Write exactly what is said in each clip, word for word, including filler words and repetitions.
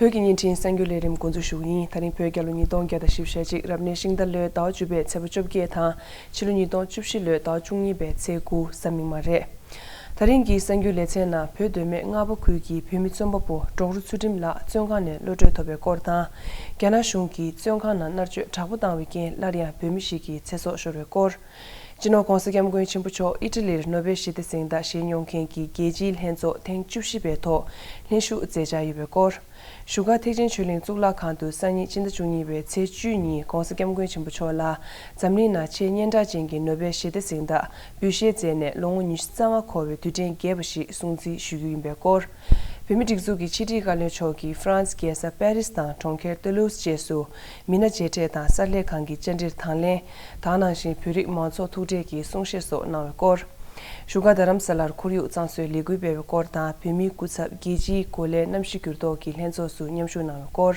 བོད་ཀྱི་བརྙན་འཕྲིན་གསར་འགྱུར་ལས་རིམ་འགོ་འཛུགས་ཞུ་གི་ཡིན། ད་རིང་བོད་རྒྱལ་ལོ་ཉིས་སྟོང་བརྒྱ་དང་བཞི་བཅུ་ཞེ་གཅིག་རབ་གནས་ཤིང་རྟ་ལོའི་ཟླ་བ་བཅུ་པའི་ཚེས་པ་བཅོ་བརྒྱད་དང་ཕྱི་ལོ་ཉིས་སྟོང་བཅུ་བཞི་ལོའི་ཟླ་བ་བཅུ་གཉིས་པའི་ཚེས་དགུ་གཟའ་མིག་དམར་རེད། ད་རིང་གི་གསར་འགྱུར་ལེ་ཚན་ནང་བོད་མདོ་སྨད་རྔ་པ་ཁུལ་གྱི་བོད་མི་རྩོམ་པ་པོ་ཌོག་རུ་ཚུལ་ཁྲིམས་ལགས་བཙོན་ཁང་ནས་གློད་གྲོལ་ཐོབ་པའི་སྐོར་དང་། རྒྱ་ནག་གཞུང་གིས་བཙོན་ཁང་ནང་མནར་གཅོད་དྲག་པོ་བཏང་བའི་རྐྱེན་སླར་ཡང་བོད་མི་ཞིག་གི་ཚེ་སྲོག་ཤོར་བའི་སྐོར། སྤྱི་ནོར་༧གོང་ས་༧སྐྱབས་མགོན་ཆེན་པོ་མཆོག་ཨི་ཊ་ལིར་ནོ་བེལ་ཞི་བདེ་གཟེངས་རྟགས་བཞེས་མྱོང་མཁན་གྱི་རྒྱལ་སྤྱིའི་ལྷན་ཚོགས་ཐེངས་བཅུ་བཞི་པའི་ཐོག་ལྷན་ཞུགས་མཛད་འཆར་ཡོད་པའི་སྐོར། བཞུགས་སྒར་ཐེག་ཆེན་ཆོས་གླིང་གཙུག་ལག་ཁང་དུ་སང་ཉིན་སྤྱི་ཟླ་བཅུ་གཉིས་པའི་ཚེས་བཅུ་གཉིས་༧གོང་ས་༧སྐྱབས་མགོན་ཆེན་པོ་མཆོག་ལ་འཛམ་གླིང་ནང་ཆེས་སྙན་གྲགས་ཅན་གྱི་ནོ་བེལ་ཞི་བདེ་གཟེངས་རྟགས་འབུལ་བཞེས་མཛད་ནས་ལོ་ངོ་ཉི་ཤུ་རྩ་ལྔ་འཁོར་བའི་དུས་དྲན་རྒྱས་པ་ཞིག་སྲུང་བརྩི་ཞུ་རྒྱུ་ཡིན་པའི་སྐོར། བོད་མིའི་སྒྲིག་འཛུགས་ཀྱི་ཕྱི་དྲིལ་བཀའ་བློན་མཆོག་གིས་ཧྥ་རན་སི་རྒྱལ་ས་པེ་རི་སི་དང་གྲོང་ཁྱེར་ཏུ་ལུ་སི་བཅས་སུ་མི་སྣ་མཇལ་འཕྲད་དང་གསར་ལས་ཁང་གི་བཅར་འདྲིར་དང་ལེན། དེ་ནང་བཞིན་བོད་རིགས་མང་ཚོགས་ཐུག་འཕྲད་ཀྱི་གསུང་བཤད་སོགས་གནང་བའི་སྐོར། བཞུགས་སྒར་རྡ་རམ་ས་ལར་ཁོར་ཡུག་གཙང་བཟོའི་ལས་འགུལ་སྤེལ་བའི་སྐོར་དང་། བོད་མིའི་སྐུ་ཚབ་རྒྱལ་སྤྱིའི་གོ་ལའི་གནམ་གཤིས་འགྱུར་ལྡོག་གི་ལྷན་ཚོགས་སུ་མཉམ་ཞུགས་གནང་བའི་སྐོར།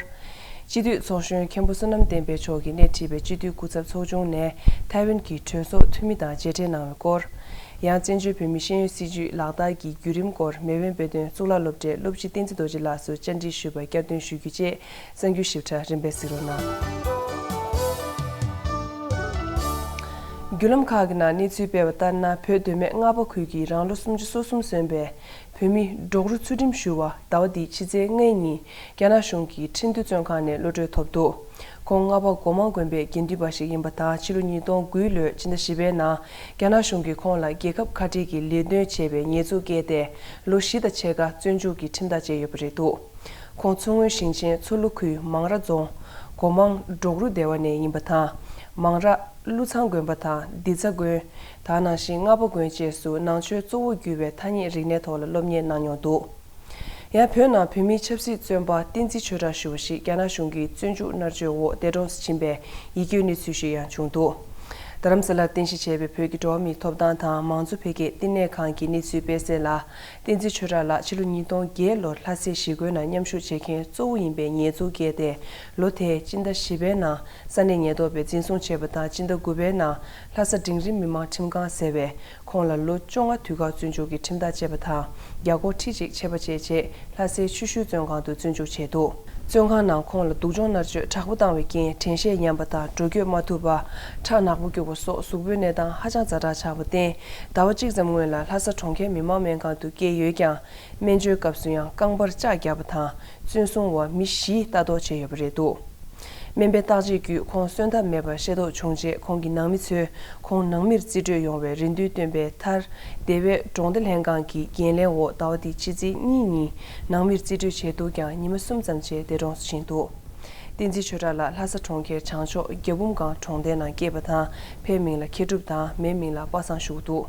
སྤྱི་འཐུས་ཚོགས་གཞོན་མཁན་པོ་བསོད་ནམས་བསྟན་འཕེལ་མཆོག་གིས་སྣེ་ཁྲིད་པའི་སྤྱི་འཐུས་སྐུ་ཚབ་ཚོགས་ཆུང་ནས་ཐའེ་ཝན་གྱི་གྲོས་ཚོགས་འཐུས་མི་དང་མཇལ་འཕྲད་གནང་བའི་སྐོར། ཡང་བཙན་བྱོལ་བོད་མིའི་ཤེས་ཡོན་སྲིད་བྱུས་ལག་བསྟར་གྱི་བརྒྱུད་རིམ་སྐོར་མེལ་བོན་དཔེ་སྟོན་གཙུག་ལག་སློབ་གྲྭའི་སློབ་སྤྱི་བསྟན་འཛིན་རྡོ་རྗེ་ལགས་སུ་བཅར་འདྲི་ཞུས་པར་བསྐྱར་ཟློས་ཞུ་རྒྱུ་བཅས་གསར་འགྱུར་ཞིབ་ཕྲ་རིམ་པས་གཟིགས་རོགས་གནང་། བརྒྱུད་ལམ་ཁག་གི་ནང་གནས་ཚུལ་སྤེལ་བ་ལྟར་ན། བོད་མདོ་སྨད་རྔ་པ་ཁུལ་གྱི་རང་ལོ་སུམ་ཅུ་སོ་གསུམ་སོན་པའི་བོད་མི་ཌོག་རུ་ཚུལ་ཁྲིམས་ཞུ་བ་ཟླ་བ་འདིའི་ཕྱི་ཚེས་ལྔའི་ཉིན་རྒྱ་ནག་གཞུང་གི་ཁྲིན་ཏུའུ་བཙོན་ཁང་ནས་གློད་གྲོལ་ཐོབ་འདུག་ཁོང་རྔ་པ་སྒོ་མང་དགོན་པའི་དགེ་འདུན་པ་ཞིག་ཡིན་པ་དང་། ཕྱི་ལོ་ཉིས་སྟོང་དགུ་ལོའི་ཕྱི་ཟླ་བཞི་པའི་ནང་རྒྱ་ནག་གཞུང་གིས་ཁོང་ལ་རྒྱལ་ཁབ་ཁ་བྲལ་གྱི་ལས་དོན་བྱས་པའི་ཉེས་འཛུགས་བཀལ་ཏེ་ལོ་བཞི་དང་ཕྱེད་ཀ་བཙོན་འཇུག་གི་ཁྲིམས་ཐག་བཅད་ཡོད་པ་རེད་འདུག་ཁོང་མཚོ་སྔོན་ཞིང་ཆེན་མཚོ་ལྷོ་ཁུལ་མང་ར་རྫོང་སྒོ་མང་ཌོག་རུ་སྡེ་བ་ནས་ཡིན་པ་དང་། མང་ར་ཀླུ་ཚང་དགོན་པ་དང་བདེ་ཚ་དགོན། དེ་ནང་བཞིན་རྔ་པ་དགོན་བཅས་སུ་ནང་ཆོས་གཙོ་བོར་གྱུར་པའི་ཐ་སྙད་རིག་གནས་ཐོག་ལ་སློབ་གཉེར་གནང་མྱོང་འདུག་ཡང་བོད་ནང་བོད་མིའི་ཆབ་སྲིད་བཙོན་པ་བསྟན་འཛིན་ཆོས་གྲགས་ཞུ་བ་ཞིག་རྒྱ་ནག་གཞུང་གིས་བཙོན་འཇུག་མནར་གཅོད་འོག་འདས་གྲོངས་སུ་ཕྱིན་པའི་ཡིད་སྐྱོའི་གནས་ཚུལ་ཞིག་ཡང་བྱུང་འདུག་རྡ་རམ་ས་ལར་རྟེན་གཞི་བྱས་པའི་བོད་ཀྱི་འགྲོ་བ་མིའི་ཐོབ་ཐང་དང་མང་གཙོ་འཕེལ་རྒྱས་བསྟི་གནས་ཁང་གིས་གནས་ཚུལ་སྤེལ་གསལ་ལ། བསྟན་འཛིན་ཆོས་གྲགས་ལགས་ཕྱི་ལོ་ཉིས་སྟོང་བརྒྱད་ལོར་ལྷ་སའི་གཞིས་དགོན་ནང་མཉམ་ཞུགས་བྱེད་མཁན་གཙོ་བོ་ཡིན་པའི་ཉེས་འཛུགས་བཀལ་ཏེ། ལོ་དེའི་སྤྱི་ཟླ་བཞི་པའི་ནང་ས་གནས་ཉེན་རྟོག་པས་འཛིན་བཟུང་བྱས་པ་དང་། སྤྱི་ཟླ་དགུ་པའི་ནང་ལྷ་ས་འབྲིང་རིམ་མི་དམངས་ཁྲིམས་ཁང་ཟེར་བས་ཁོང་ལ་ལོ་བཅོ་ལྔ་དུས་བཀག་བཙོན་འཇུག་གི་ཁྲིམས་ཐག་བཅད་པ་དང་། རྒྱ་སྒོར་ཁྲི་གཅིག་ཆད་པ་བཅད་རྗེས་ལྷ་སའི་ཆུ་ཤུལ་བཙོན་ཁང་དུ་བཙོན་འཇུག་བྱས་འདུག་བཙོན་ཁང་ནང་ཁོང་ལ་སྡུག་སྦྱོང་མནར་གཅོད་དྲག་པོ་བཏང་བའི་རྐྱེན། དྲན་ཤེས་ཉམས་པ་དང་འགྲོ་སྐྱོད་མ་ཐུབ་པ། ཁྲག་ནག་པོ་སྐྱུག་པ་སོགས་གཟུགས་པོའི་གནས་སྟངས་ཧ་ཅང་ཛ་དྲག་ཆགས་པར་བརྟེན། ཟླ་བ་གཅིག་ཙམ་སྔོན་ལ་ལྷ་ས་གྲོང་ཁྱེར་མི་དམངས་སྨན་ཁང་དུ་བསྐྱལ་ཡོད་ཀྱང་། སྨན་བཅོས་སྐབས་སུ་ཡང་རྐང་པར་ལྕགས་བརྒྱབ་པ་དང་། བཙོན་སྲུང་བ་མི་བཞིས་ལྟ་རྟོག་བྱས་ཡོད་པ་རེད་འདུག་སྨན་པའི་བརྟག་དཔྱད་བརྒྱུད་ཁོང་གསོན་ཐབས་མེད་པར་ཤེས་རྟོགས་བྱུང་རྗེས། ཁོང་གི་ནང་མི་ཚོས་ཁོང་ནང་མིར་རྩིས་སྤྲོད་ཡོང་བའི་རེ་འདུན་བཏོན་པའི་མཐར། སྡེ་བའི་གྲོང་སྡེ་ལྷན་ཁང་གི་འགན་ལེན་འོག་ཟླ་བ་འདིའི་ཕྱི་ཚེས་གཉིས་ཉིན་ནང་མིར་རྩིས་སྤྲོད་བྱས་འདུག་ཀྱང་། ཉི་མ་གསུམ་ཙམ་རྗེས་འདས་གྲོངས་སུ་ཕྱིན་འདུག་བསྟན་འཛིན་ཆོས་གྲགས་ལགས་ལྷ་ས་གྲོང་ཁྱེར་བྱང་ཕྱོགས་རྒྱ་འབུམ་སྒང་གྲོང་སྡེའི་ནང་སྐྱེས་པ་དང་། ཕའི་མིང་ལ་མཁས་གྲུབ་དང་མའི་མིང་ལ་པ་སངས་ཞུ་གི་འདུག་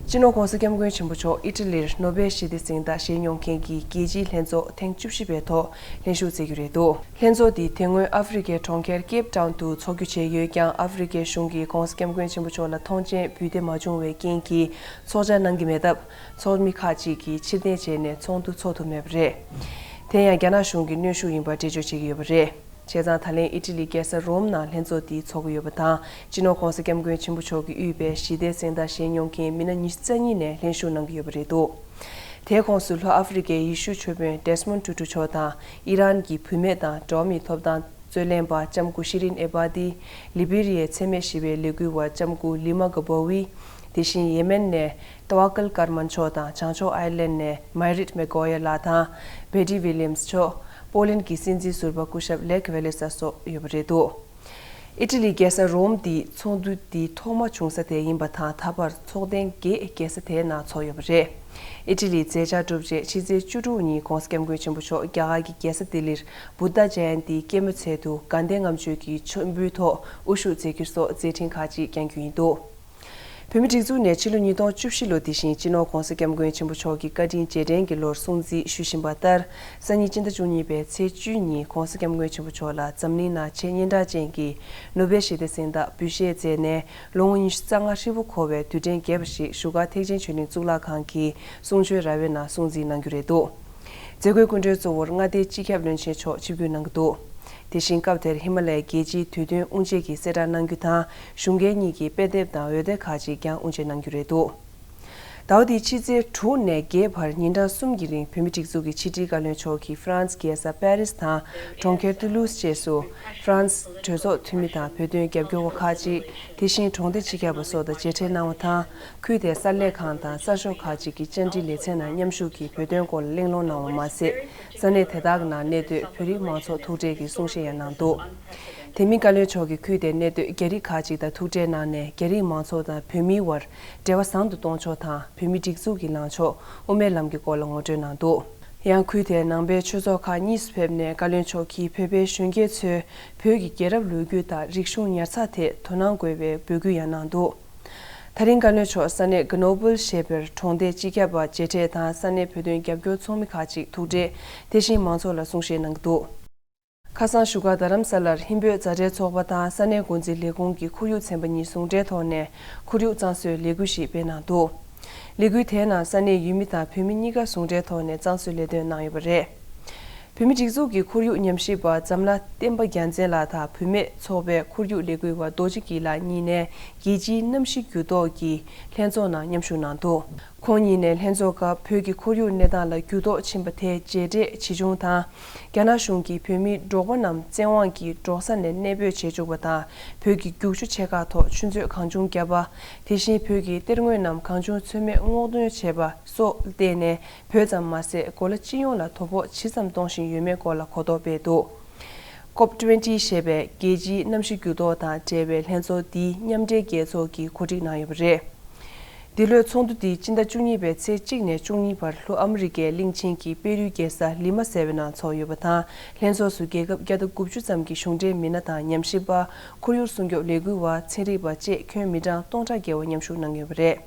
སྤྱི་ནོར་༧གོང་ས་༧སྐྱབས་མགོན་ཆེན་པོ་མཆོག་ཨི་ཊ་ལིར་ནོ་བེལ་ཞི་བདེ་གཟེངས་རྟགས་བཞེས་མྱོང་མཁན་གྱི་རྒྱལ་སྤྱིའི་ལྷན་ཚོགས་ཐེངས་བཅུ་བཞི་པའི་ཐོག་ལྷན་ཞུགས་མཛད་རྒྱུ་རེད་འདུག་ལྷན་ཚོགས་འདི་དེ་སྔོན་ཨ་ཧྥེ་རི་ཁའི་གྲོང་ཁྱེར་ཀེབ་ཊའུན་དུ་འཚོགས་རྒྱུ་བྱས་ཡོད་ཀྱང་། ཨ་ཧྥེ་རི་ཁའི་གཞུང་གིས་༧གོང་ས་༧སྐྱབས་མགོན་ཆེན་པོ་མཆོག་ལ་ཐོངས་མཆན་འབུལ་བདེ་མ་བྱུང་བའི་རྐྱེན་གྱིས་ཚོགས་བཅར་གནང་གི་མེད་སྟབས། ཚོགས་མི་ཁག་ཅིག་གིས་ཕྱིར་འཐེན་བྱས་ནས་ཚོགས་འདུ་འཚོགས་ཐུབ་མེད་པ་རེད། དེ་ཡང་རྒྱ་ནག་གཞུང་གི་གནོན་ཤུགས་ཡིན་པར་འགྲེལ་བརྗོད་བྱེད་ཀྱི་ཡོད་པ་རེད། བྱས་ཙང་། ད་ལན་ཨི་ཊ་ལིའི་རྒྱལ་ས་རོམ་ནང་ལྷན་ཚོགས་འདི་འཚོགས་ཀྱི་ཡོད་པ་དང་། སྤྱི་ནོར་༧གོང་ས་༧སྐྱབས་མགོན་ཆེན་པོ་མཆོག་གིས་དབུས་པའི་ཞི་བདེའི་གཟེངས་རྟགས་བཞེས་མྱོང་མཁན་མི་སྣ་ཉི་ཤུ་རྩ་གཉིས་ནས་ལྷན་ཞུགས་གནང་གི་ཡོད་པ་རེད་འདུག་དེའི་ཁོངས་སུ་ལྷོ་ཨ་ཧྥེ་རི་ཁའི་ཡེ་ཤུའི་ཆོས་དཔོན་ཌེ་སི་མོན་ཊུ་ཊུ་མཆོག་དང་། ཨི་རན་གྱི་བུད་མེད་དང་འགྲོ་བ་མིའི་ཐོབ་ཐང་རྩོད་ལེན་པ་ལྕམ་སྐུ་ཤི་རིན་ཨེ་བྷ་ཏི། ལི་བི་རི་ཡའི་འཚེ་མེད་ཞི་བའི་ལས་འགུལ་བ་ལྕམ་སྐུ་ལི་མ་ག་བོ་ཝི། དེ་བཞིན་ཡེ་མེན་ནས་ཏ་ཝ་ཀལ་ཀར་མན་མཆོག་དང་། བྱང་ཕྱོགས་ཨའི་ལན་ནས་མའི་རིད་མེ་གོ་ཡ་ལགས་དང་། བེ་ཏི་ཝི་ལི་ཡམ་སི་མཆོག་པོ་ལན་གྱི་སྲིད་འཛིན་ཟུར་པ་སྐུ་ཞབས་ལེག་ཝེ་ལེ་ས་སོགས་ཡོད་པ་རེད་འདུག་ཨི་ཊ་ལིའི་རྒྱལ་ས་རོམ་འདི་ཚོགས་འདུ་འདི་ཐོག་མ་བྱུང་ས་དེ་ཡིན་པ་དང་། ད་བར་ཚོགས་ཐེངས་བརྒྱད་རྒྱལ་ས་དེའི་ནང་འཚོགས་ཡོད་པ་རེད། ཨི་ཊ་ལིའི་མཛད་འཆར་གྲུབ་རྗེས་ཕྱི་ཚེས་བཅུ་དྲུག་ཉིན་༧གོང་ས་༧སྐྱབས་མགོན་ཆེན་པོ་མཆོག་རྒྱ་གར་གྱི་རྒྱལ་ས་ལྡི་ལིར་བུདྡྷ་ཇ་ཡན་ཏིའི་སྐྱེད་མོས་ཚལ་དུ་དགའ་ལྡན་ལྔ་མཆོད་ཀྱི་མཆོད་འབུལ་ཐོག་དབུ་བཞུགས་མཛད་རྒྱུ་སོགས་མཛད་འཕྲིན་ཁག་ཅིག་བསྐྱང་རྒྱུ་ཡིན་འདུག་བོད་མིའི་སྒྲིག་འཛུགས་ནས་ཕྱི་ལོ་ཉིས་སྟོང་བཅུ་བཞི་ལོ་འདི་བཞིན་སྤྱི་ནོར་༧གོང་ས་༧སྐྱབས་མགོན་ཆེན་པོ་མཆོག་གི་བཀའ་དྲིན་རྗེས་དྲན་གྱི་ལོར་སྲུང་བརྩི་ཞུ་བཞིན་པ་ལྟར། སང་ཉིན་སྤྱི་ཟླ་བཅུ་གཉིས་པའི་ཚེས་བཅུ་ཉིན་༧གོང་ས་༧སྐྱབས་མགོན་ཆེན་པོ་མཆོག་ལ་འཛམ་གླིང་ནང་ཆེས་སྙན་གྲགས་ཅན་གྱི་ནོ་བེལ་ཞི་བདེ་གཟེངས་རྟགས་འབུལ་བཞེས་མཛད་ནས་ལོ་ངོ་ཉི་ཤུ་རྩ་ལྔ་ཧྲིལ་པོ་འཁོར་བའི་དུས་དྲན་རྒྱས་པ་ཞིག་བཞུགས་སྒར་ཐེག་ཆེན་ཆོས་གླིང་གཙུག་ལག་ཁང་གི་གསུང་ཆོས་ར་བའི་ནང་སྲུང་བརྩི་གནང་རྒྱུ་རེད་འདུག་མཛད་སྒོའི་སྐུ་མགྲོན་གཙོ་བོར་མངའ་སྡེའི་སྤྱི་ཁྱབ་བློན་ཆེན་མཆོག་ཆིབས་བསྒྱུར་གནང་གི་འདུག་དེ་བཞིན་སྐབས་དེར་ཧི་མ་ལ་ཡའི་རྒྱལ་སྤྱིའི་དུས་སྟོན་དབུ་འབྱེད་ཀྱི་གསལ་བསྒྲགས་གནང་རྒྱུ་དང་། གཞུང་སྒེར་གཉིས་ཀྱི་དཔེ་དེབ་དང་འོད་སྡེར་ཁག་ཅིག་ཀྱང་དབུ་འབྱེད་གནང་རྒྱུ་རེད་འདུག་ཟླ་བ་འདིའི་ཕྱི་ཚེས་དྲུག་ནས་བརྒྱད་བར་ཉིན་གྲངས་གསུམ་གྱི་རིང་བོད་མི་སྒྲིག་འཛུགས་ཀྱི་ཕྱི་དྲིལ་བཀའ་བློན་མཆོག་གིས་ཧྥ་རན་སི་རྒྱལ་ས་པེ་རིས་དང་གྲོང་ཁྱེར་ཏུ་ལུ་སི་བཅས་སུ་ཧྥ་རན་སི་གྲོས་ཚོགས་འཐུས་མི་དང་བོད་དོན་རྒྱབ་སྐྱོར་བ་ཁག་ཅིག་དེ་བཞིན་གྲོང་སྡེ་སྤྱི་ཁྱབ་པ་སོགས་དང་མཇལ་འཕྲད་གནང་བ་དང་། ཁུལ་དེའི་གསར་ལས་ཁང་དང་གསར་ཤོག་ཁག་ཅིག་གི་བཅར་འདྲི་ལེ་ཚན་ནང་མཉམ་ཞུགས་ཀྱིས་བོད་དོན་སྐོར་ལ་གླེང་སློང་གནང་བ་མ་ཟད། ས་གནས་དེ་དག་གི་ནང་གནས་སྡོད་བོད་རིགས་མང་ཚོགས་ཐུག་འཕྲད་ཀྱི་གསུང་བཤད་ཡང་གནང་འདུག་དེ་མིན་བཀའ་བློན་མཆོག་གིས་ཁུལ་དེའི་གནས་སྡོད་རྒྱ་རིགས་ཁག་ཅིག་དང་ཐུག་འཕྲད་གནང་ནས་རྒྱ་རིགས་མང་ཚོགས་དང་བོད་མིའི་དབར་འབྲེལ་བ་བཟང་དུ་གཏོང་ཕྱོགས་དང་བོད་མིའི་སྒྲིག་འཛུགས་ཀྱི་ལངས་ཕྱོགས་དབུ་མའི་ལམ་གྱི་སྐོར་ལ་ངོ་སྤྲོད་གནང་འདུག་ཡང་ཁུལ་དེའི་ནང་པའི་ཆོས་ཚོགས་ཁག་གཉིས་སུ་ཕེབས་ནས་བཀའ་བློན་མཆོག་གིས་བོད་པའི་གཞོན་སྐྱེས་ཚོས་བོད་ཀྱི་རྒྱལ་རབས་ལོ་རྒྱུས་དང་རིག་གཞུང་ཉར་ཚགས་ཐད་དོ་སྣང་དགོས་པའི་འབོད་སྐུལ་ཡང་གནང་འདུག་ད་རིང་བཀའ་བློན་མཆོག་ས་གནས་གྷ་ནོ་བྷལ་ཞེས་པའི་གྲོང་སྡེའི་སྤྱི་ཁྱབ་པ་མཇལ་འཕྲད་དང་ས་གནས་བོད་དོན་རྒྱབ་སྐྱོར་ཚོགས་མི་ཁག་ཅིག་ཐུག་འཕྲད། དེ་བཞིན་མང་ཚོགས་ལ་གསུང་བཤད་གནང་གི་འདུག་ཁ་སང་བཞུགས་སྒར་རྡ་རམ་ས་ལར་ཧིན་བོད་མཛའ་འབྲེལ་ཚོགས་པ་དང་ས་གནས་འགོ་འཛིན་ལས་ཁུངས་ཀྱི་ཁོར་ཡུག་ཚན་པ་གཉིས་ཟུང་འབྲེལ་ཐོག་ནས་ཁོར་ཡུག་གཙང་བཟོའི་ལས་འགུལ་ཞིག་སྤེལ་གནང་འདུག་ལས་འགུལ་དེའི་ནང་ས་གནས་ཡུལ་མི་དང་བོད་མི་གཉིས་ཀ་ཟུང་འབྲེལ་ཐོག་ནས་གཙང་བཟོའི་ལས་དོན་གནང་ཡོད་པ་རེད། བོད་མི་སྒྲིག་འཛུགས་ཀྱི་ཁོར་ཡུག་ཉམས་ཞིབ་པ་འཛམ་ལྷ་བསྟན་པ་རྒྱལ་མཚན་ལགས་དང་བུད་མེད་ཚོགས་པའི་ཁོར་ཡུག་ལས་འགུལ་བ་རྡོ་རྗེ་སྐྱིད་ལགས་གཉིས་ནས་རྒྱལ་སྤྱིའི་གནམ་གཤིས་འགྱུར་ལྡོག་གི་ལྷན་ཚོགས་ནང་མཉམ་ཞུགས་གནང་འདུག་ཁོང་གཉིས་ནས་ལྷན་ཚོགས་སྐབས་བོད་ཀྱི་ཁོར་ཡུག་གནས་སྟངས་ལ་འགྱུར་ལྡོག་ཕྱིན་པ་དེ་རྗེས་འབྲས་ཇི་བྱུང་དང་། རྒྱ་ནག་གཞུང་གིས་བོད་མིའི་འབྲོག་པ་རྣམས་བཙན་དབང་གིས་འབྲོག་ས་ནས་གནས་སྤོས་བྱེད་བཅུག་པ་དང་། བོད་ཀྱི་རྒྱུག་ཆུ་ཆེ་ཁག་ཐོག་ཆུ་མཛོད་གང་བྱུང་བརྒྱབ་པ། དེ་བཞིན་བོད་ཀྱི་གཏེར་དངོས་རྣམས་གང་བྱུང་ཚོད་མེད་སྔོག་འདོན་བྱས་པ་སོགས་བརྟེན་ནས། བོད་ཙམ་མ་ཟད་གོ་ལ་སྤྱི་ཡོངས་ལ་དོ་ཕོག་ཇི་ཙམ་གཏོང་བཞིན་ཡོད་མེད་སྐོར་ལ་གོ་རྟོགས་སྤེལ་འདུག་ཀོབ་ཊུ་ཝེན་ཊི་ཞེས་པའི་རྒྱལ་སྤྱིའི་གནམ་གཤིས་འགྱུར་ལྡོག་དང་འབྲེལ་བའི་ལྷན་ཚོགས་འདི་མཉམ་འབྲེལ་རྒྱལ་ཚོགས་ཀྱིས་གོ་སྒྲིག་གནང་ཡོད་པ་རེད། འདི་ལོའི་ཚོགས་འདུ་འདི་སྤྱི་ཟླ་བཅུ་གཉིས་པའི་ཚེས་གཅིག་ནས་བཅུ་གཉིས་བར་ལྷོ་ཨ་མི་རི་ཀའི་གླིང་ཆེན་གྱི་པེ་རུའི་རྒྱལ་ས་ལི་མ་ཟེར་བའི་ནང་འཚོགས་ཡོད་པ་དང་། ལྷན་ཚོགས་སུ་རྒྱལ་ཁབ་བརྒྱ་དང་དགུ་བཅུ་ཙམ་གྱི་གཞུང་འབྲེལ་མི་སྣ་དང་ཉམས་ཞིབ་པ། ཁོར་ཡུག་སྲུང་སྐྱོབ་ལས་འགུལ་བ། ཚན་རིག་པ་བཅས་ཁྱོན་མི་གྲངས་སྟོང་ཕྲག་བརྒལ་བ་མཉམ་ཞུགས་གནང་ཡོད་པ་རེད།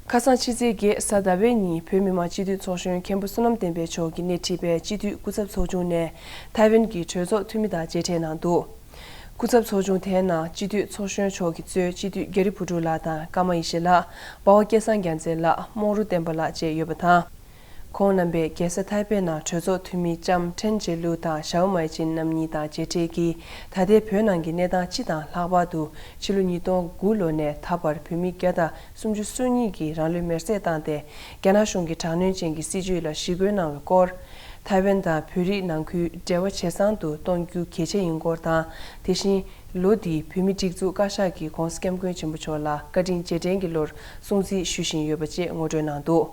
ཁ་སང་ཕྱི་ཚེས་བརྒྱད་གཟའ་ཟླ་བའི་ཉིན་བོད་མི་མང་སྤྱི་འཐུས་ཚོགས་གཞོན་མཁན་པོ་བསོད་ནམས་བསྟན་འཕེལ་མཆོག་གིས་སྣེ་ཁྲིད་པའི་སྤྱི་འཐུས་སྐུ་ཚབ་ཚོགས་ཆུང་ནས་ཐའེ་ཝན་གྱི་གྲོས་ཚོགས་འཐུས་མི་དང་མཇལ་འཕྲད་གནང་འདུག་སྐུ་ཚབ་ཚོགས་ཆུང་དེའི་ནང་སྤྱི་འཐུས་ཚོགས་གཞོན་མཆོག་གི་གཙོས་སྤྱི་འཐུས་རྒྱ་རི་བུ་ཕྲུག་ལགས་དང་ཀརྨ་ཡེ་ཤེས་ལགས། འབའ་བ་སྐལ་བཟང་རྒྱལ་མཚན་ལགས། རྨོག་རུ་བསྟན་པ་ལགས་བཅས་ཡོད་པ་དང་། ཁོང་རྣམ་པས་རྒྱལ་ས་ཐའེ་པེ་ནང་གྲོས་ཚོགས་འཐུས་མི་ལྕམ་ཁྲེན་ཅེ་ལུའུ་དང་ཞའོ་མའེ་ཅིན་རྣམ་གཉིས་དང་མཇལ་འཕྲད་ཀྱིས། ད་ལྟའི་བོད་ནང་གི་གནས་སྟངས་སྤྱི་དང་ལྷག་པར་དུ་ཕྱི་ལོ་ཉིས་སྟོང་དགུ་ལོ་ནས་ད་བར་བོད་མི་བརྒྱ་དང་སུམ་ཅུ་སོ་གཉིས་ཀྱིས་རང་ལུས་མེར་སྲེག་བཏང་སྟེ། རྒྱ་ནག་གཞུང་གི་དྲག་གནོན་ཅན་གྱི་སྲིད་བྱུས་ལ་ཞི་རྒོལ་གནང་བའི་སྐོར། ཐའེ་ཝན་དང་བོད་རིགས་ནང་ཁུལ་འབྲེལ་བ་ཇེ་བཟང་དུ་གཏོང་རྒྱུ་གལ་ཆེ་ཡིན་སྐོར་དང་། དེ་བཞིན་ལོ་འདིའི་བོད་མི་སྒྲིག་འཛུགས་བཀའ་ཤག་གི་༧གོང་ས་༧སྐྱབས་མགོན་ཆེན་པོ་མཆོག་ལ་བཀའ་དྲིན་རྗེས་དྲན་གྱི་ལོར་སྲུང་བརྩི་ཞུ་བཞིན་ཡོད་པ་བཅས་ངོ་སྤྲོད་གནང་འདུག་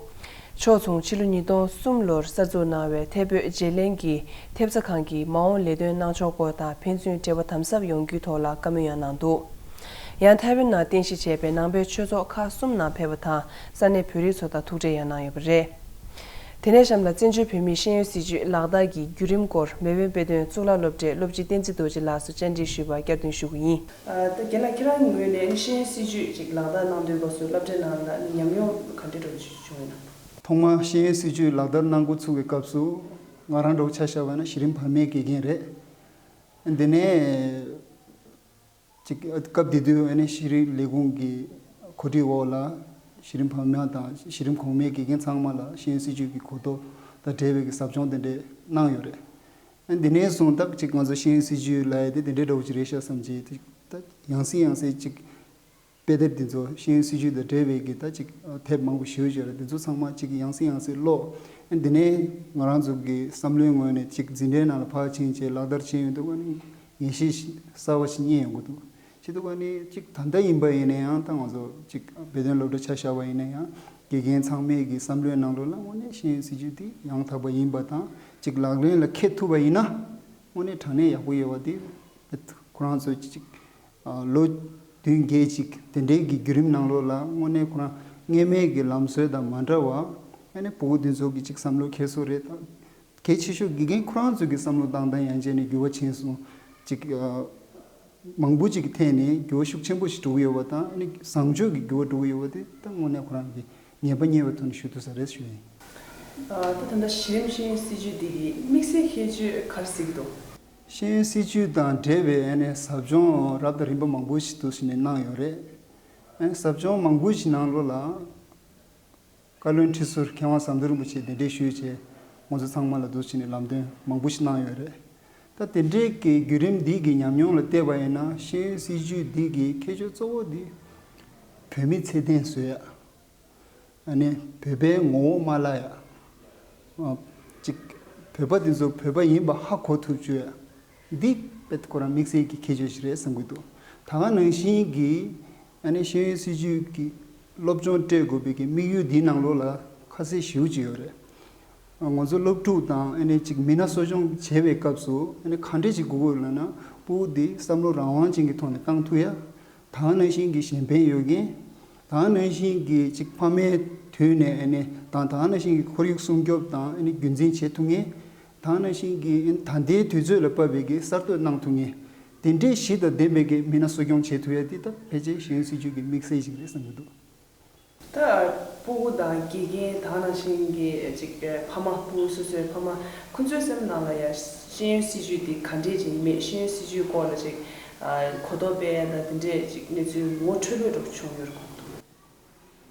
ཕྱོགས་མཚུངས་ཕྱི་ལོ་ཉིས་སྟོང་གསུམ་ལོར་གསར་འཛུགས་གནང་བའི་ཐད་བོད་བརྗེ་ལེན་གྱི་ཐེབས་རྩ་ཁང་གི་མ་འོངས་ལས་དོན་གནང་ཕྱོགས་སྐོར་དང་ཕན་ཚུན་འབྲེལ་བ་དམ་ཟབ་ཡོང་རྒྱུའི་ཐོག་ལ་བཀའ་མོལ་ཡང་གནང་འདུག་ཡང་ཐའེ་ཝན་ནང་རྟེན་གཞི་བྱས་པའི་ནང་པའི་ཆོས་ཚོགས་ཁག་གསུམ་ནང་ཕེབས་པ་དང་ས་གནས་བོད་རིགས་ཚོ་དང་ཐུག་འཕྲད་ཡང་གནང་ཡོད་པ་རེད། དེ་ནས་གཤམ་ལ་བཙན་བྱོལ་བོད་མིའི་ཤེས་ཡོན་སྲིད་བྱུས་ལག་བསྟར་གྱི་བརྒྱུད་རིམ་སྐོར་མེལ་བོན་དཔེ་སྟོན་གཙུག་ལག་སློབ་གྲྭའི་སློབ་སྤྱི་བསྟན་འཛིན་རྡོ་རྗེ་ལགས་སུ་བཅར་འདྲི་ཞུས་པར་བསྐྱར་ཟློས་ཞུ་གི་ཡིན། ཨ། ད་རྒན་ལགས་ཁྱེད་རང་ངོས་ནས་ནི་ཤེས་ཡོན་སྲིད་བྱུས་ཅིག་ལག་བསྟར་གནང་དུས་སྐབས་སུ་སློབ་གྲྭའི་ནང་ལ་ནི་ཉམས་མྱོང་ག་འདྲ་འདྲ་བོ་ཅིག་བྱུང་ཡོད་ན། ཐོག་མར་ཤེས་ཡོན་སྲིད་བྱུས་ལག་བསྟར་གནང་འགོ་ཚུགས་པའི་སྐབས་སུ་ང་རང་འདྲ་བོ་ཆ་བཞག་པ་ན་གཞི་རིམ་བར་མའི་དགེ་རྒན་རེད། དེ་ནས་ཅིག་སྐབས་དེ་དུས་ཨ་ནི་ཤེས་རིག་ལས་ཁུངས་ཀྱི་གོ་སྒྲིག་འོག་ལ་གཞི་རིམ་བར་མ་དང་གཞི་རིམ་གོང་མའི་དགེ་རྒན་ཚང་མ་ལ་ཤེས་ཡོན་སྲིད་བྱུས་ཀྱི་གོ་རྟོགས་དང་འབྲེལ་བའི་གི་ཟབ་སྦྱོང་དེ་འདྲས་གནང་ཡོད་རེད། ཨ་འདི་ནས་བཟུང་ད་ཅིག་ང་ཚོ་ཤེས་ཡོན་སྲིད་བྱུས་ལབ་ཡ་དེ་དེ་འདྲའི་འདྲ་བོ་ཅིག་རེད་ཤག་བསམ་གྱི། ད་ཡང་སེ་ཡང་སེ་ཅིག་དཔེ་དེབ་འདི་ཚོ་ཤེས་ཡོན་སྲིད་བྱུས་དང་འབྲེལ་བའི་གི་ད་ཅིག་དེབ་མང་པོ་ཞེ་པོ་ཅིག་ཡོད་རེད། འདི་ཚོ་ཚང་མ་ཅིག་ཡང་སེ་ཡང་སེ་ཀློག་ཨ་འདི་ནས་ང་རང་ཚོ་གི་བསམ་བློའི་ངོས་ནས་ཅིག་འཛིན་གྲྭའི་ནང་ལ་ཕར་ཕྱིན་བྱས་ལག་བསྟར་བྱས་ཡོང་དུས་ཨ་ནི་ངེས་ཤེས་གསར་བ་ཞིག་རྙེད་ཡོང་གི་འདུག་བྱེད་དུས་ཨ་ནི་ཅིག་ད་ལྟ་ཡིན་པ་ཡིན་ན་ཡང་ད་ང་ཚོ་ཅིག་དཔེ་སྟོན་སློབ་གྲྭ་ཆ་བཞག་པ་ཡིན་ན་ཡང་དགེ་རྒན་ཚང་མའི་གི་བསམ་བློའི་ནང་ལོགས་ལ་དངོས་གནས་ཤེས་ཡོན་སྲིད་བྱུས་དེ་ཡང་དག་པ་ཡིན་པ་དང་ཅིག་ལག་ལེན་ལ་འཁེལ་ཐུབ་པ་ཡིན་ན་དངོས་གནས་དྲང་གནས་ཡག་པོ་ཡོད་པ་དེ་ཁོ་རང་ཚོ་ཅིག་ཨ་ལོ་བདུན་བརྒྱད་ཅིག་དེ་འདྲའི་གི་བརྒྱུད་རིམ་ནང་ལོགས་ལ་དངོས་གནས་ཁོ་རང་སྔོན་མའི་གི་ལམ་སྲོལ་དང་མ་འདྲ་བ་ཨ་ནི་ཕྲུ་གུ་དེ་ཚོ་གི་ཅིག་བསམ་བློ་འཁྱེར་སོ་རེད་དང་། གལ་ཆེ་ཤོས་དགེ་རྒན་ཁོ་རང་ཚོ་གི་བསམ་བློ་བཏང་སྟངས་ཡང་བྱས་ནས་འགྱུར་བ་ཕྱིན་སོང་། ཅིག་ཨ་མང་པོ་ཅིག་གི་ཐད་ནས་འགྱུར་བ་ཤུགས་ཆེན་པོ་ཞིག་འགྲོ་གི་ཡོད་པ་དང་ཨ་ནི་བཟང་ཕྱོགས་ཀྱི་འགྱུར་བ་འགྲོ་གི་ཡོད་པ་དེ་ད་དངོས་གནས་ཁོ་རང་གི་ངེས་པ་རྙེད་པའི་ཐོག་ནས་ཞུ་ཐུབ་ས་རེད་ཞུ་ཡིན། ཨ་ད་ད་ལྟ་གཞི་རིམ་ཤེས་ཡོན་སྲིད་བྱུས་འདི་གི་དམིགས་བསལ་ཁྱད་ཆོས་ག་རེ་གཟིགས་ཀྱི་འདུག་ཤེས་ཡོན་སྲིད་བྱུས་དང་འབྲེལ་བའི་ཨ་ནི་ཟབ་སྦྱོང་རབ་དང་རིམ་པ་མང་པོ་ཞིག་འདུག་ཟེར་ནས་གནང་ཡོད་རེད། ཨ་ནི་ཟབ་སྦྱོང་མང་པོ་ཞིག་ནང་ལོགས་ལ་བཀའ་བློན་ཁྲི་ཟུར་མཁས་དབང་ཟམ་གདོང་རིན་པོ་ཆེ་གདན་འདྲེན་ཞུས་བྱས་ང་ཚོ་ཚང་མ་ལ་འདུག་ཟེར་ནས་ལམ་སྟོན་མང་པོ་ཞིག་གནང་ཡོད་རེད། ད་དེ་འདྲའི་གི་བརྒྱུད་རིམ་འདི་གི་ཉམས་མྱོང་ལ་བལྟས་པ་ཡིན་ན་ཤེས་ཡོན་སྲིད་བྱུས་འདི་གི་ཁྱད་ཆོས་གཙོ་བོ་འདི་བོད་མི་ཚད་ལྡན་བཟོ་ཡ། ཨ་ནི་བོད་པའི་ངོ་བོ་མ་བརླག་ཡ། ཨ། ཅིག་བོད་པ་དེ་ཚོ་བོད་པ་ཡིན་པ་ཧ་གོ་ཐུབ་བཅུག་ཡ། འདི་དཔེ་ཁོ་རང་དམིགས་བསལ་གྱི་ཁྱད་ཆོས་ཤིག་རེད་བསམ་གྱི་འདུག་ད་ག་ནང་བཞིན་གྱི་ཨ་ནི་ཤེས་ཡོན་སྲིད་བྱུས་ཀྱི་སློབ་སྦྱོང་སྤྲད་དགོས་པའི་གི་དམིགས་ཡུལ་འདིའི་ནང་ལོགས་ལ་ཁ་གསལ་ཞེ་པོ་ཅིག་ཡོད་རེད། ང་ཚོ་སློབ་ཕྲུག་དང་ཨ་ནི་ཅིག་མི་སྣ་གསོ་སྐྱོང་བྱེད་པའི་སྐབས་སུ་ཨ་ནི་ག་འདྲས་ཅིག་དགོས་ཀྱི་ཡོད་ལབ་ན། ཕྲུ་གུ་འདི་བསམ་བློ་རང་དབང་ཅན་གྱི་ཐོག་ནས་བཏང་ཐུབ་ཡ། ད་ག་ནང་བཞིན་གྱི་གཞན་ཕན་ཡོད་མཁན། ད་ག་ནང་བཞིན་གྱི་ཅིག་ཕ་མའི་དུས་ནས་ཨ་ནི་དང་ད་ག་ནང་བཞིན་གྱི་ཁོར་ཡུག་སྲུང་སྐྱོབ་དང་ཨ་ནི་རྒྱུན་འཛིན་བྱེད་ཐུབ་མཁན། ད་ག་ནང་བཞིན་གྱི་ཨ་ནི་ད་ལྟའི་དུས་ཚོད་ལ་བབས་པའི་གི་གསར་གཏོད་གནང་ཐུབ་མཁན། དེ་འདྲའི་གཞི་དང་ལྡན་པའི་གི་མི་སྣ་གསོ་སྐྱོང་བྱེད་ཐུབ་ཡ་དེ་ད་ཕལ་ཆེར་ཤེས་ཡོན་སྲིད་བྱུས་ཀྱི་དམིགས་བསལ་ཞིག་རེད་བསམ་གྱི་འདུག་ད་ཕྲུ་གུ་དང་དགེ་རྒན་ད་ག་ནང་བཞིན་གྱི་ཅིག་ཕ་མ། ཕྲུ་གུ་སོ་སོའི་ཕ་མ་ཁོ་ཚོའི་སེམས་ནང་ལ་ཡང་ཤེས་ཡོན་སྲིད་བྱུས་འདི་ག་འདྲས་ཅིག་ཡིན་མིན། ཤེས་ཡོན་སྲིད་བྱུས་སྐོར་ལ་ཅིག་ཨ་གོ་རྟོགས་སྤེལ་ཡ་དང་དེ་འདྲས་ཅིག་གནས་ཚུལ་ངོ་འཕྲོད་པོའི་འདྲ་བོ་བྱུང་ཡོད་རེད་གོ།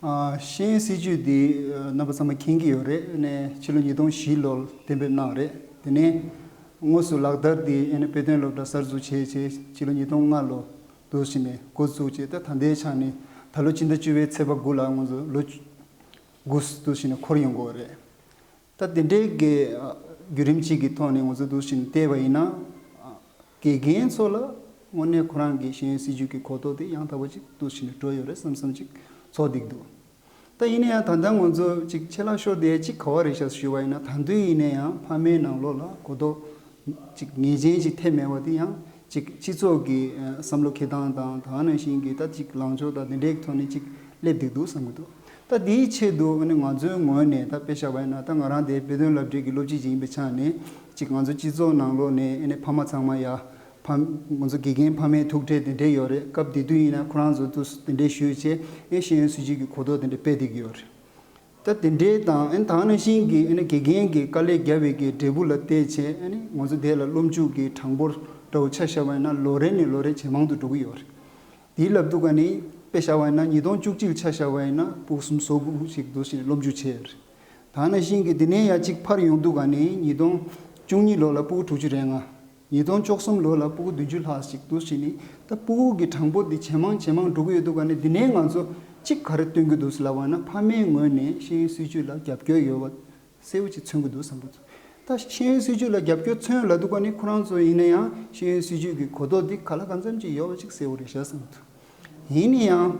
ཨ། ཤེས་ཡོན་སྲིད་བྱུས་འདི་ཨ་རྣམ་པ་ཚང་མ་མཁྱེན་གྱི་ཡོད་རེད། ཨ་ནི་ཕྱི་ལོ་ཉིས་སྟོང་བཞི་ལོར་གཏན་འབེབས་གནང་རེད། དེ་ནས་དངོས་སུ་ལག་བསྟར་འདི་ཨ་ནི་དཔེ་སྟོན་སློབ་གྲྭ་གསར་འཛུགས་བྱས་བྱས་ཕྱི་ལོ་ཉིས་སྟོང་ལྔ་ལོ་འདུག་བྱས་ནས་འགོ་བཙུགས་བྱས། ད་ད་ལྟའི་ཆ་ནས་ད་ལོ་ཕྱི་ཟླ་བཅུ་པའི་ཚེས་པ་དགུ་ལ་ང་ཚོ་ལོ་དགུ་འདུག་བྱས་ནས་འཁོར་ཡོང་གི་ཡོད་རེད། ད་དེ་འདྲའི་གི་ཨ་བརྒྱུད་རིམ་གཅིག་གི་ཐོག་ནས་ང་ཚོ་འདུག་བྱས་ནས་བལྟས་པ་ཡིན་ན། ཨ་དགེ་རྒན་ཚོ་ལ་དངོས་གནས་ཁོ་རང་གི་ཤེས་ཡོན་སྲིད་བྱུས་ཀྱི་གོ་རྟོགས་དེ་ཡང་དག་པ་ཅིག་འདུག་བྱས་ནས་འགྲོ་ཡོད་རེད་བསམ་བསམ་ཅིག་ཚོར་བསྡད་ཀྱི་འདུག་ད་ཡིན་ན་ཡང་ད་ལྟ་ང་ཚོ་ཅིག་ཆད་ལྷག་ཤོར་བསྡད་ཡ་ཅིག་ག་བ་རེད་ཤག་ཞུས་པ་ཡིན་ན། ད་དུང་ཡིན་ན་ཡང་ཕ་མའི་ནང་ལོགས་ལ་གོ་རྟོགས་ཅིག་ངེས་ཅན་ཅིག་ཐེབས་མེད་པ་དེ་ཡང་ཅིག་སྤྱི་ཚོགས་ཀྱི་ཨ་བསམ་བློ་འཁྱེར་སྟངས་དང་། ད་ག་ནང་བཞིན་གྱི་ད་ཅིག་ལངས་ཕྱོགས་དང་དེ་འདྲའི་ཐོག་ནས་ཅིག་སླེབས་བསྡད་འདུག་བསམ་གྱི་འདུག་ད་དེའི་ཆེད་དུ་ཨ་ནི་ང་ཚོའི་ངོས་ནས་ད་དཔེ་བཞག་པ་ཡིན་ན། ད་ང་རང་དེ་དཔེ་སྟོན་སློབ་གྲྭའི་གི་སློབ་སྤྱི་ཅིག་ཡིན་པའི་ཆ་ནས། ཅིག་ང་ཚོ་སྤྱི་ཚོགས་ནང་ལོགས་ནས་ཨ་ནི་ཕ་མ་ཚང་མ་ཡ། ཕ། ང་ཚོ་དགེ་རྒན་ཕ་མའི་ཐུག་འཕྲད་དེ་འདྲས་ཡོད་རེད། སྐབས་དེ་དུས་ཡིན་ན་ཁོ་རང་ཚོ་དུ་དེ་འདྲས་ཞུས་བྱས། ཨེ་ཤེས་ཡོན་སྲིད་བྱུས་ཀྱི་གོ་རྟོགས་དེ་འདྲས་སྤེལ་བསྡད་ཀྱི་ཡོད་རེད། ད་དེ་འདྲས་དང་། ཨ་ནི་ད་ག་ནང་བཞིན་གྱི་ཨ་ནི་དགེ་རྒན་གྱི་དཀའ་ལས་བརྒྱབ་པའི་གི་འབྲས་བུ་ལ་བལྟས་བྱས། ཨ་ནི་ང་ཚོ་དེ་ལ་སློབ་འཇུག་གི་གྲངས་འབོར་འདྲ་བོ་ཆ་བཞག་པ་ཡིན་ན། ལོ་རེ་ནས་ལོ་རེ་ཇེ་མང་དུ་འགྲོ་གི་ཡོད་རེད། དེའི་ལབ་དུས་ག་ནི་དཔེ་བཞག་པ་ཡིན་ན། ཉིས་སྟོང་བཅུ་གཅིག་ཆ་བཞག་པ་ཡིན་ན་ཕྲུ་གུ་སུམ་ཅུ་སོ་དགུ་ཞིག་འདུག་བྱས་སློབ་འཇུག་བྱས་ཡོད་རེད། ད་ག་ནང་བཞིན་གྱི་དེ་ནས་ཡར་གཅིག་འཕར་ཡོང་དུས་ག་ནི་ཉིས་སྟོང་བཅུ་གཉིས་ལོ་ལ་ཕྲུ་གུ་དྲུག་ཅུ་རེ་ལྔ། ཉིས་སྟོང་བཅུ་གསུམ་ལོ་ལ་ཕྲུ་གུ་བདུན་ཅུ་ལྷག་ཞིག་འདུག་བྱས་ནས། ད་ཕྲུ་གུ་གི་གྲངས་འབོར་འདི་ཇེ་མང་ཇེ་མང་འགྲོ་གི་ཡོད་དུས་ག་ནི། འདི་ནས་ང་ཚོ་གཅིག་ག་རེ་སྟོན་གྱི་འདུག་ཟེར་ལབ་པ་ན། ཕ་མའི་ངོས་ནས་ཤེས་ཡོན་སྲིད་བྱུས་ལ་རྒྱབ་སྐྱོར་ཡོད་པ་གསལ་པོ་ཅིག་མཚོན་གྱི་འདུག་བསམ་གྱི་འདུག་ད་ཤེས་ཡོན་སྲིད་བྱུས་ལ་རྒྱབ་སྐྱོར་མཚོན་ལབ་དུས་ག་ནི་ཁོ་རང་ཚོ་ཡིན་ན་ཡང་ཤེས་ཡོན་སྲིད་བྱུས་ཀྱི་གོ་རྟོགས་འདི་ག་ལ་གང་འཚམ་ཅིག་ཡོད་པ་ཅིག་གསལ་པོ་རེད་ཤག་བསམ་གྱི་འདུག་ཡིན་ན་ཡང་།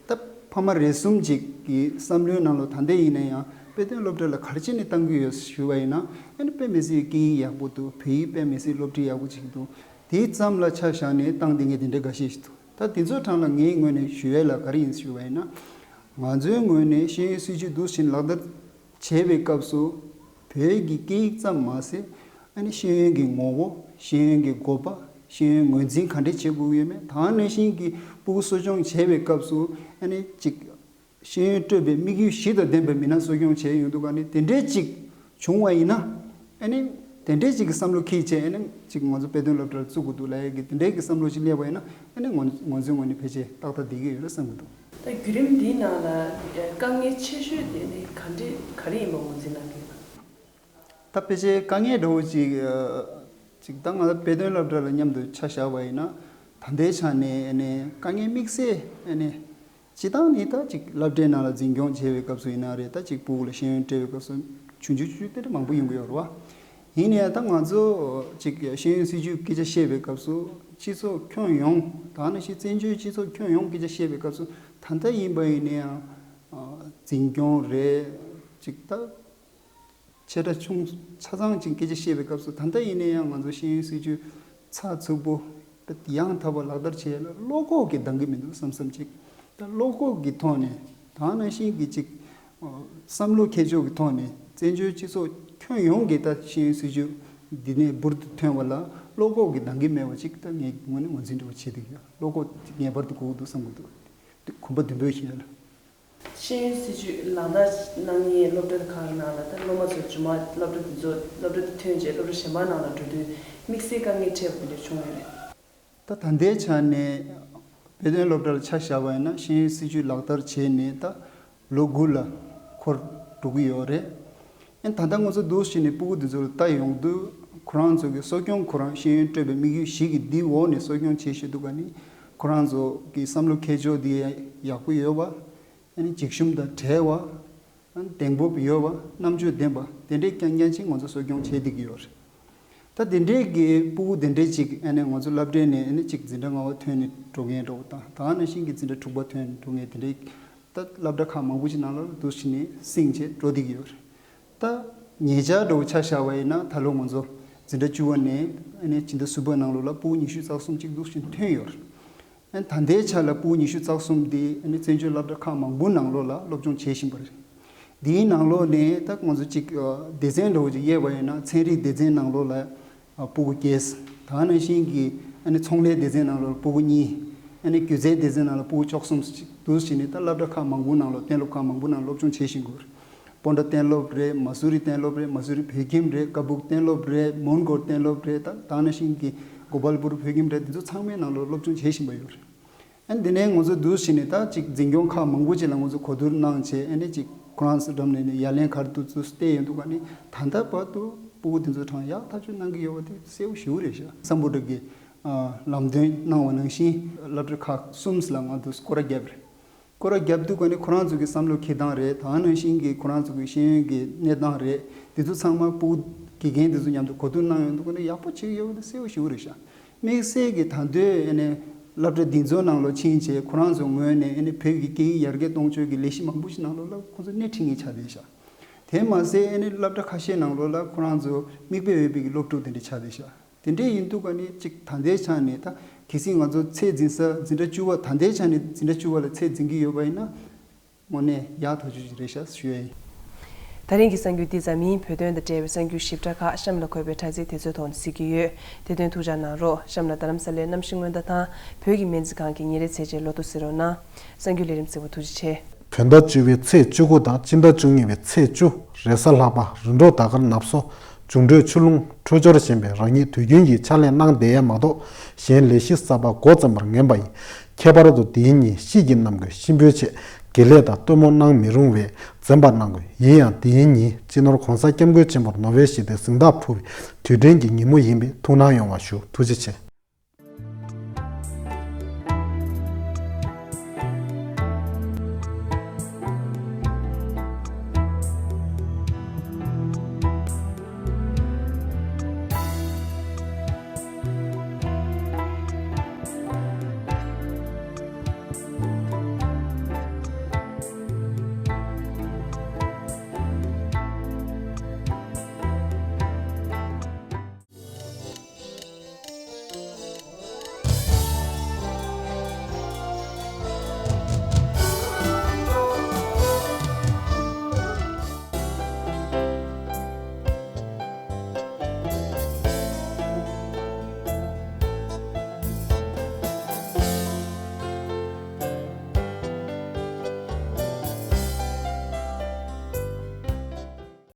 ད་ཕ་མ་རེ་ཟུང་ཅིག་གི་བསམ་བློའི་ནང་ལོགས་ད་ལྟ་ཡིན་ན་ཡང་དཔེ་སྟོན་སློབ་གྲྭ་ལ་ག་རེ་བྱས་ནས་བཏང་གི་ཡོད་ཞུས་པ་ཡིན་ན། ཨ་ནི་དཔེ་མི་སྲིད་སྐད་ཡིག་ཡག་པོ་འདུག་བོད་ཡིག་དཔེ་མི་སྲིད་སློབ་ཁྲིད་ཡག་པོ་ཅིག་འདུག་དེ་ཙམ་ལ་ཆ་བཞག་ནས་བཏང་བསྡད་མཁན་དེ་འདྲ་འགའ་ཤས་ཤིག་འདུག་ད་དེ་ཚོའི་གྲས་ལ་ངའི་ངོས་ནས་ཞུ་ཡས་ལ་ག་རེ་ཡིན་ཞུས་པ་ཡིན་ན། ང་ཚོའི་ངོས་ནས་ཤེས་ཡོན་སྲིད་བྱུས་འདུག་བཞིན་ལག་བསྟར་བྱེད་པའི་སྐབས་སུ། བོད་ཀྱི་སྐད་ཡིག་ཙམ་མ་ཟད། ཨ་ནི་ཤེས་ཡོན་གྱི་ངོ་བོ། ཤེས་ཡོན་གྱི་དགོས་པ། ཤེས་ཡོན་ངོས་འཛིན་ག་འདྲས་བྱེད་དགོས་ཀྱི་ཡོད་མེད། ད་ག་ནང་བཞིན་གྱི་ཕྲུ་གུ་གསོ་སྐྱོང་བྱེད་པའི་སྐབས་སུ། ཨ་ནི་ཅིག་ཤེས་ཡོན་སྤྲོད་པའི་དམིགས་ཡུལ་བཞི་དང་ལྡན་པའི་མི་སྣ་གསོ་སྐྱོང་བྱས་ཡོང་དུས་ག་ནི་དེ་འདྲས་ཅིག་བྱུང་བ་ཡིན་ན། ཨ་ནི་དེ་འདྲས་ཅིག་གི་བསམ་བློ་འཁྱེར་བྱས། ཨ་ནི་ཅིག་ང་ཚོ་དཔེ་སྟོན་སློབ་གྲྭར་བཙུགས་དགོས་འདུག་ལབ་ཡས་ཀྱི་དེ་འདྲས་ཀྱི་བསམ་བློ་ཅིག་སླེབས་པ་ཡིན་ན། ཨ་ནི་ང་ང་ཚོའི་ངོས་ནས་ཕལ་ཆེར་ཏག་ཏག་བསྡད་ཀྱི་ཡོད་རེད་བསམ་གྱི་འདུག་ད་བརྒྱུད་རིམ་འདིའི་ནང་ལ་དཀའ་ངལ་ཆེ་ཤོས་དེ་ནི་ག་འདྲས་ག་རེ་ཡིན་པ་ངོས་འཛིན་གནང་གི་ཡོད་པ། ད་ཕལ་ཆེར་དཀའ་ངལ་འདྲ་བོ་ཅིག་ཨ་ཅིག་ད་ང་ཚོ་དཔེ་སྟོན་སློབ་གྲྭ་ལ་མཉམ་དུ་ཆ་བཞག་པ་ཡིན་ན། ད་ལྟའི་ཆ་ནས་ཨ་ནི་དཀའ་ངལ་དམིགས་བསལ་ཨ་ནི། སྤྱིར་བཏང་ནི་ད་ཅིག་སློབ་གྲྭའི་ནང་ལ་འཛིན་སྐྱོང་བྱེད་པའི་སྐབས་སུ་ཡིན་ན་རེད། ད་ཅིག་ཕྲུ་གུ་ལ་ཤེས་ཡོན་སྤྲད་པའི་སྐབས་སུ་ཆུང་ཆུང་ཆུང་ཆུང་དེ་འདྲ་མང་པོ་ཡོང་གི་ཡོད་རེད་བ། ཡིན་ནའི་ད་ང་ཚོ་ཅིག་ཤེས་ཡོན་སྲིད་བྱུས་སྐད་ཆ་བཤད་པའི་སྐབས་སུ། སྤྱི་ཚོགས་ཁྱོན་ཡོངས། ད་ནང་བཞིན་བཙན་བྱོལ་སྤྱི་ཚོགས་ཁྱོན་ཡོངས་སྐད་ཆ་བཤད་པའི་སྐབས་སུ། ད་ལྟ་ཡིན་པ་ཡིན་ན་ཡང་འཛིན་སྐྱོང་རེད། ཅིག་ད་ཆེ་ཕྲ་ཆུང་ཆ་ཚང་ཅིག་སྐད་ཆ་བཤད་པའི་སྐབས་སུ། ད་ལྟ་ཡིན་ན་ཡང་ང་ཚོ་ཤེས་ཡོན་སྲིད་བྱུས་ཚགས་ཚུད་པོ་ཡང་དག་པ་ལག་བསྟར་བྱེད་ཡ་ལ་བློ་ཁོག་གིས་འདང་གི་མི་འདུག་བསམ་བསམ་ཅིག་ད་བློ་ཁོག་གི་ཐོག་ནས། ད་ནང་བཞིན་གྱི་ཅིག་བསམ་བློ་འཁྱེར་ཕྱོགས་ཀྱི་ཐོག་ནས། བཙན་བྱོལ་སྤྱི་ཚོགས་ཁྱོན་ཡོངས་ཀྱི་ད་ཤེས་ཡོན་སྲིད་བྱུས་འདི་ནས་འབུར་དུ་ཐོན་པ་ལ་བློ་ཁོག་གིས་འདང་གི་མེད་པ་ཅིག་ད་ངས་ངོས་ནས་ངོས་འཛིན་འདྲ་བོ་བྱེད་ཀྱི་ཡོད། བློ་ཁོག་ངེས་པར་དུ་དགོས་ཀྱི་འདུག་བསམ་གྱི་འདུག་གོམ་པ་མདུན་སྤོས་བྱེད་ཡ་ལ། ཤེས་ཡོན་སྲིད་བྱུས་ལག་བསྟར་གནང་མཁན་སློབ་གྲྭ་ཁག་གི་ནང་ལ། ད་སློབ་མ་ཚོ་རྗེས་མ་སློབ་གྲྭ་དེ་ཚོ། སློབ་གྲྭ་དེ་ཐོན་རྗེས་སློབ་གྲྭ་གཞན་པ་ནང་ལ་འགྲོ་དུས་དམིགས་བསལ་དཀའ་ངལ་འཕྲད་པ་དེ་འདྲ་བྱུང་ཡོད་རེད། ད་ད་ལྟའི་ཆ་ནས་དཔེ་སྟོན་སློབ་གྲྭ་ལ་ཆ་བཞག་པ་ཡིན་ན། ཤེས་ཡོན་སྲིད་བྱུས་ལག་བསྟར་བྱས་ནས་ད་ལོ་དགུ་ལ་འཁོར་འགྲོ་གི་ཡོད་རེད། ཨ་ནི་ད་ལྟ་ང་ཚོ་འདུག་བྱས་ནས་ཕྲུ་གུ་དེ་ཚོ་ལ་ལྟ་ཡོང་དུས། ཁོ་རང་ཚོ་གི་གསོ་སྐྱོང་། ཁོ་རང་ཤེས་ཡོན་སྤྲོད་པའི་དམིགས་ཡུལ་བཞི་གི་འདི་འོག་ནས་གསོ་སྐྱོང་བྱེད་བཞིན་དུས་ག་ནི། ཁོ་རང་ཚོ་གི་བསམ་བློ་འཁྱེར་ཕྱོགས་འདི་ཡག་པོ་ཡོད་པ། ཨ་ནི་འཇིགས་ཞུམ་དང་བྲལ་བ། གདེང་སྤོབས་ཡོད་པ། རྣམ་དཔྱོད་ལྡན་པ་དེ་འདྲས་རྐྱང་རྐྱང་ཅིག་ང་ཚོ་གསོ་སྐྱོང་བྱེད་བསྡད་ཀྱི་ཡོད་རེད། ད་དེ་འདྲས་ཀྱི་ཕྲུ་གུ་དེ་འདྲས་ཅིག་ཨ་ནི་ང་ཚོ་སློབ་གྲྭའི་ནས་ཨ་ནི་ཅིག་འཛིན་གྲྭ་ལྔ་པ་ཐོན་ནས་འགྲོ་མཁན་འདྲ་བོ་དང་། ད་ག་ནང་བཞིན་གྱི་འཛིན་གྲྭ་དྲུག་པ་ཐོན་ནས་འགྲོ་མཁན་དེ་འདྲས། ད་སློབ་གྲྭ་ཁག་མང་པོ་ཅིག་ནང་ལ་འདུག་བྱས་ནས་སིང་བྱས་འགྲོ་བསྡད་ཀྱི་ཡོད་རེད། ད་ཉེ་ཆར་འདྲ་བོ་ཆ་བཞག་པ་ཡིན་ན། ད་ལོ་ང་ཚོ་འཛིན་གྲྭ་བཅུ་པ་ནས་ཨ་ནི་སྤྱི་ཟླ་གསུམ་པ་ནང་ལོགས་ལ་ཕྲུ་གུ་ཉི་ཤུ་རྩ་གསུམ་ཅིག་འདུག་བྱས་ཐོན་ཡོད་རེད། ཨ་ནི་ད་ལྟའི་ཆ་ལ་ཕྲུ་གུ་ཉི་ཤུ་རྩ་གསུམ་དེ་ཨ་ནི་བཙན་བྱོལ་སློབ་གྲྭ་ཁག་མང་པོ་ནང་ལོགས་ལ་སློབ་སྦྱོང་བྱེད་བཞིན་པ་རེད། དེའི་ནང་ལོགས་ནས་ད་ང་ཚོ་གཅིག་ཨ་སྡེ་ཚན་འདྲ་བོ་ཅིག་དབྱེ་བ་ཡིན་ན། ཚན་རིག་སྡེ་ཚན་ནང་ལོགས་ལ་ཨ་ཕྲུ་གུ་བརྒྱད། ད་ག་ནང་བཞིན་གྱི་ཨ་ནི་ཚོང་ལས་སྡེ་ཚན་ནང་ལོགས་ལ་ཕྲུ་གུ་གཉིས། ཨ་ནི་སྒྱུ་རྩལ་སྡེ་ཚན་ནང་ལ་ཕྲུ་གུ་བཅུ་གསུམ་ཅིག་འདུག་བྱས་ནས། ད་སློབ་གྲྭ་ཁག་མང་པོ་ནང་ལོགས། གཏན་སློབ་ཁག་མང་པོ་ནང་སློབ་སྦྱོང་བྱེད་བཞིན་ཡོད་རེད། སྤོན་ཊ་གཏན་སློབ་རེད། མ་སུ་རི་གཏན་སློབ་རེད། མ་སུ་རི་བོད་ཁྱིམ་རེད། ཀ་སྦུག་གཏན་སློབ་རེད། མོན་གྷོ་གཏན་སློབ་རེད། ད་ད་ག་ནང་བཞིན་གྱི་གོ་པལ་པུར་བོད་ཁྱིམ་རེད། འདི་ཚོ་ཚང་མའི་ནང་ལོགས་སློབ་སྦྱོང་བྱེད་བཞིན་པ་ཡོད་རེད། ཨ་ནི་འདི་ནས་ང་ཚོ་འདུག་བྱས་ནས་ད་ཅིག་འཛིན་སྐྱོང་ཁག་མང་པོ་ཅིག་ལ་ང་ཚོ་གོ་བསྡུར་གནང་བྱས། ཨ་ནི་ཅིག་ཁོ་རང་ཚོ་འགྲམ་ནས་ནས་ཡ་ལན་ག་རེ་འདུག་ཚུར་བལྟས་ཡོང་དུས་ཀ་ནི། ད་ལྟ་བར་དུ་ཕྲུ་གུ་དེ་ཚོ་གྲངས་ཡག་ཐག་ཆོད་གནང་གི་ཡོད་པ་དེ་གསལ་པོ་ཞེ་པོ་རེད་ཤག་སམ་བྷོ་ཊ་གིས་ཨ་ལམ་སྟོན་གནང་བ་ནང་བཞིན་སློབ་གྲྭ་ཁག་གསུམ་ལ་ང་ཚོ་སྐོར་ར་བརྒྱབ་རེད། སྐོར་ར་བརྒྱབ་དུས་ཀ་ནི་ཁོ་རང་ཚོ་གི་བསམ་བློ་འཁྱེར་སྟངས་རེད། ད་ག་ནང་བཞིན་གྱི་ཁོ་རང་ཚོ་གི་ཤེས་ཡོན་གྱི་གནས་སྟངས་རེད། དེ་ཚོ་ཚང་མ་ཕྲུ་གུ་དགེ་རྒན་དེ་ཚོ་མཉམ་དུ་གོ་བསྡུར་གནང་ཡོང་དུས་ཀ་ནི་ཡག་པོ་བྱེད་ཀྱི་ཡོད་པ་དེ་གསལ་པོ་ཞེ་པོ་རེད་ཤག་དམིགས་བསལ་གྱི་ད་དུང་ཨ་ནི་སློབ་གྲྭ་འདི་ཚོ་ནང་ལོགས་ཕྱིན་བྱས་ཁོ་རང་ཚོ་ངོས་ནས་ཨ་ནི་བོད་ཀྱི་སྐད་ཡིག་ཡར་རྒྱས་གཏོང་ཕྱོགས་ཀྱི་ལས་གཞི་མང་པོ་ཞིག་ནང་ལོགས་ལ་ཁོ་ཚོ་སྣེ་ཁྲིད་མཁན་ཆགས་བསྡད་ཤག་དེ་མ་ཟད་ཨ་ནི་སློབ་གྲྭ་ཁ་ཤས་ནང་ལོགས་ལ་ཁོ་རང་ཚོ་མིག་དཔེ་འོས་པའི་གི་སློབ་ཕྲུག་དེ་འདྲ་ཆགས་བསྡད་ཤག་དེ་འདྲ་ཡིན་དུས་ཀ་ནི་ཅིག་ད་ལྟའི་ཆ་ནས། ད་གལ་སྲིད་ང་ཚོ་ཚད་འཛིན་ས་འཛིན་གྲྭ་བཅུ་པ། ད་ལྟའི་ཆ་ནས་འཛིན་གྲྭ་བཅུ་པ་ལ་ཚད་འཛིན་གྱི་ཡོད་པ་ཡིན་ན། དངོས་གནས་ཡག་ཐག་ཆོད་ཅིག་རེད་ཤག་ཞུ་ཡ་ཡིན། ད་རིང་གི་གསར་འགྱུར་འདི་ཙམ་ཡིན། བོད་དོན་དང་འབྲེལ་བའི་གསར་འགྱུར་ཞིབ་ཕྲ་ཁག་གཤམ་ལ་འཁོད་པའི་དྲ་ཚིགས་དེ་ཚོའི་ཐོག་ནས་གཟིགས་ཀྱི་ཡོད། དེ་དོན་ཐུགས་འཇགས་གནང་རོགས། གཤམ་ལ་རྡ་རམ་ས་ལའི་གནམ་གཤིས་སྔོན་བརྡ་དང་། བོད་ཀྱི་སྨན་རྩིས་ཁང་གི་ཉིན་རེའི་ཚད་འཇལ་ལོ་ཐོ་གཟིགས་རོགས་གནང་། གསར་འགྱུར་ལས་རིམ་གཟིགས་པར་ཐུགས་རྗེ་ཆེ། བོད་ཟླ་བཅུ་པའི་ཚེས་བཅུ་དགུ་དང་སྤྱི་ཟླ་བཅུ་གཉིས་པའི་ཚེས་བཅུ། རེས་གཟའ་ལྷག་པ། རིམ་གྲོ་ཟླ་སྐར་ནབ་སོ། འབྱུང་འཕྲོད་ཆུ་རླུང་འཕྲོད་སྦྱོར་ཞན་པས་རང་ཉིད་དུས་རྒྱུན་གྱི་ཕྱག་ལས་གནང་བསྡད་ཡ་མ་གཏོགས་གཞན་ལས་གཞི་གསར་པ་འགོ་བརྩམས་པར་ངན་པ་ཡིན། ཁྱད་པར་དུ་དེའི་ཉིན་དཔྱིད་ཀྱི་གནམ་སྒོས་གཤིན་པོའི་ཆེད་དགེ་ལས་དང་སྟོན་མོ་གནང་མི་རུང་བས་འཛེམ་པ་གནང་དགོས། ཡིན་ཡང་དེའི་ཉིན་སྤྱི་ནོར་༸གོང་ས་༸སྐྱབས་མགོན་ཆེན་པོར་ནོ་བེལ་ཞི་བདེའི་གཟེངས་རྟགས་ཕུལ་བའི་དུས་དྲན་གྱི་ཉིན་མོ་ཡིན་པས་ཐུགས་སྣང་ཡོང་བ་ཞུ། ཐུགས་རྗེ་ཆེ།